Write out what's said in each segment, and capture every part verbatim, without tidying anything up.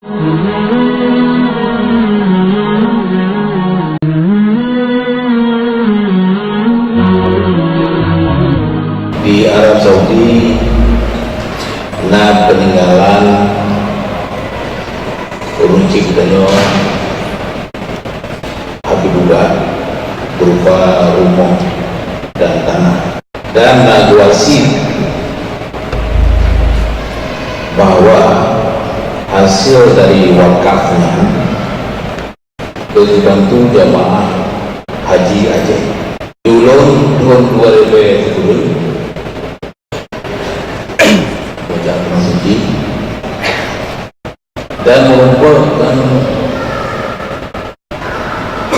Di Arab Saudi na peuninggalan ureuëng chik tanyoe Habibullah berupa rumoh dan tanah. Dan na dua sim bahwa hasil dari wakaf nyan ka jibantu jamaah haji Aceh. Di ulôn thôn dua ribèe sikureueng, Raja Tanah Suci, dan merupakan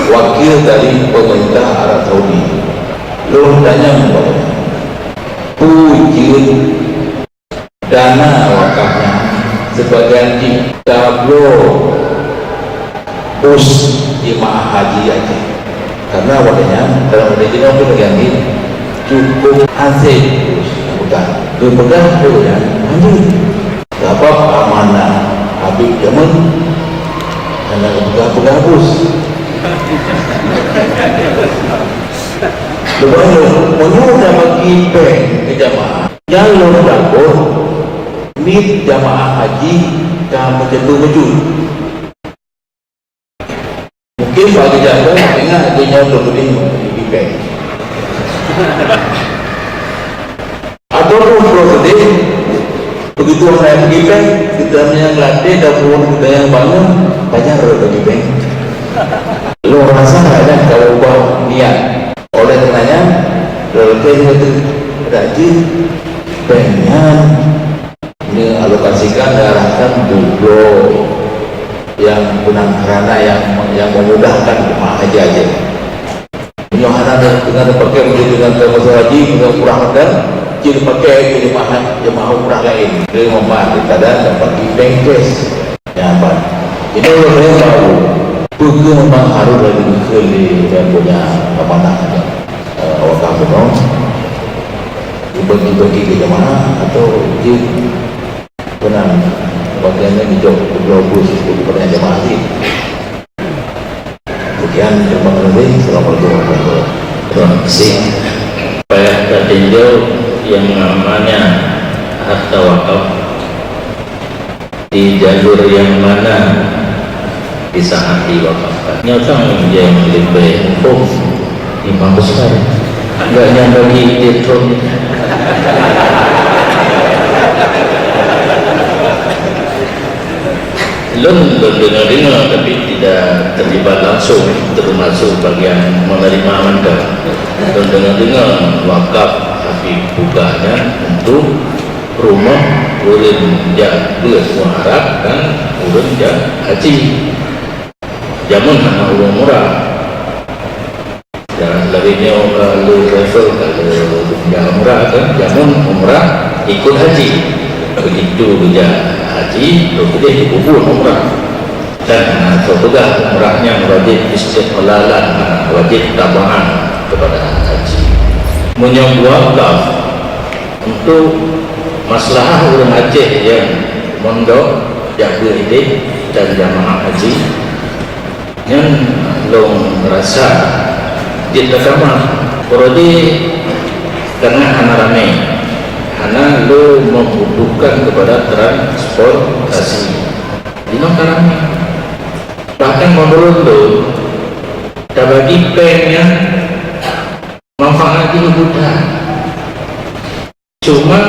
wakil dari pemerintah Arab Saudi. Lôn tanyong bak gobnyan, peue jeuet dana wakaf nyan? Sebagian jih tabloe bus jeumaáh haji Aceh. Karena watèe nyan, dalam watèe jinoe pun lagèe nyan, cukup hasé bus angkutan. Geupeugah lé ureueng nyan, "Hanjeuet." Sabab amanah Habib jameun hana geupeugah-peugah bus. Lubang lôn, meunyoe tabagi péng keu jamaah, nyan lôn takot miet jamaah haji ka meuteumé meujeuet. Mungkin bak geujak dong ingat lagèe nyoe teupeudeh bagi péng. Ataupun droe keudeh, begitu hana bagi péng, kita nyang latih dan pun kita nyang bangun, banyak droe bagi péng. Lôn rasa ada ka ubah niat. Oleh karena nyan, lôn kheun keu gata, jeuet péng nyan neualokasikan, neuarahkan bak droe nyang beuna karana nyang, nyang memudahkan jemaah haji Aceh. Meunyoe hana, teungoh tapakèk, meunyoe teungoh tamasuk haji, meunyoe kurang mantong, cit tapakèk keu jemaah, jemaah umrah laén. Lé manfaat daripada dapat di bank cash. Nyan ban. Ini ulôn baru. Peue keuh memang harôh laju geukheun lé nyang punya amanah nyan, eh, awak kampung nyoe. Dibagi-bagi keu jemaah atau jeuet Keunan, bagian nyan jijok keudroe bus untuk kepada jemaah haji. Sekian, terima kasih. Assalamualaikum warahmatullahi wabarakatuh. Terima kasih. Payah tatinjau nyang namanya harta wakaf di jalur nyang mana di saat diwakafkan. Nyoe sang nyang leubeh muphom, imam besar. Agak nyang bagi tiep thon. Lôn, lôn deungoe-deungoe, tapi tidak terlibat langsung, termasuk bagian menerima mantong. Lôn deungoe-deungoe wakaf Habib Bugah nyan untuk rumoh ureueng jak beuet u Arab dan ureueng jak haji. Jameun hana ureueng umrah. Ya, lagèe nyoe ka lheueh travel, ka lheueh jak umrah kan, jameun umrah ikut haji. Begitu geujak haji, lheueh keudeh jipeubuet umrah. Dan hana soe peugah umrah nyan wajéb istiqlalan, hana wajéb tabaan kepada haji. Meunyoe wakaf, untuk maslahah ureueng Aceh nyang mondok jak beuet idéh dan jamaah haji, nyan lôn rasa jeuet tatamah. Uroe jih karena hana ramé, hana le membutuhkan kepada transportasi. Jinoe ka ramé. Bahkan menurut lôn, tabagi péng nyan manfaat jih buta. Cuma,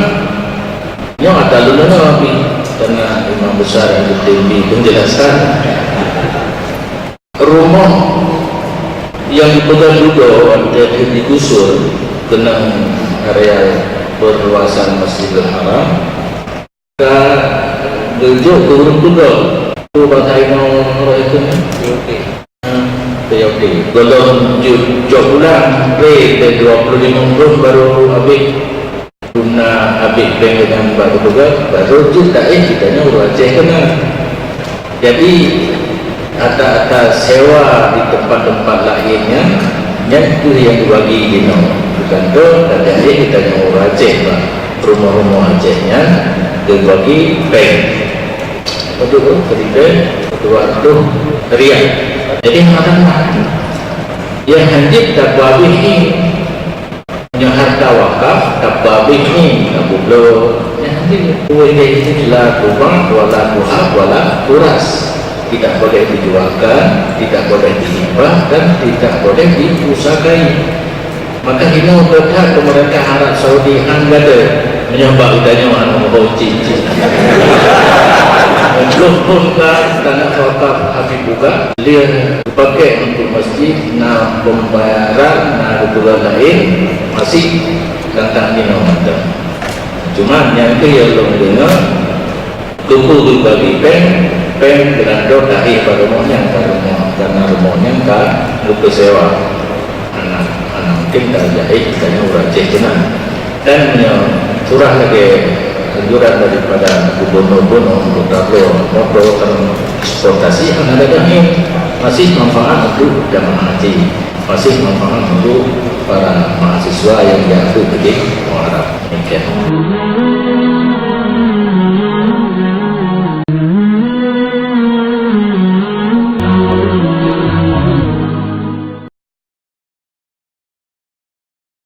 nyoe ata lôn deungoe pih, karena imam besar yang diberi penjelasan, rumoh nyang dipeugah dudoe watèe digusur keunong area perluasan Masjidil Haram, ka geujok keu ureueng dudoe. Tu bangsa inoe roh itu nyan. P O P. Gohlom jeuet jok pulang, pre, dua puluh lima thon baru habéh guna, habéh péng deungon bak geupeugah, baru jeuet taéh geutanyoe ureueng Aceh keunan. Jadi, ata-ata sewa di tempat-tempat laén nyan, nyan kheueh nyang dibagi jinoe. Bukan tu, taéh geutanyoe ureueng Aceh bak rumoh-rumoh Aceh nyan dibagi péng. Untuk keripik dua ratus rial. Jadi, hana, nyang hanjeuet tapeuabéh ngieng. Nyoe harta wakaf, tapeuabéh ngieng, tapeubloe. Nyang hanjeuet. Kue deh la tubah, wala tuhab, wala turas. Tidak boleh dijualkan, tidak boleh dihibah, dan tidak boleh dipusakai. Maka hinoe that pemerintah Arab Saudi han gata meunyoe bak geutanyoe hana meuho cit-cit. Ploh phon ka tanah wakaf Habib buka, lheueh dipakai untuk masjid, na pembayaran, na keperluan lain, masih tantang hinoe mantong. Cuma nyang keu lôn deungoe, Teungku geubagi péng, péng geutanyoe taéh bak rumoh nyan, bak rumoh, karena rumoh nyan ka geupeusewa. Hana, hana mungkin tajak éh geutanyoe ureueng Aceh keunan. Dan meunyoe curah lagèe anjuran daripada gubernur-gubernur, anggota beliau, motor transportasi hana ada, masih manfaat untuk jamaah haji. Masih manfaat untuk para mahasiswa yang diangkut keudéh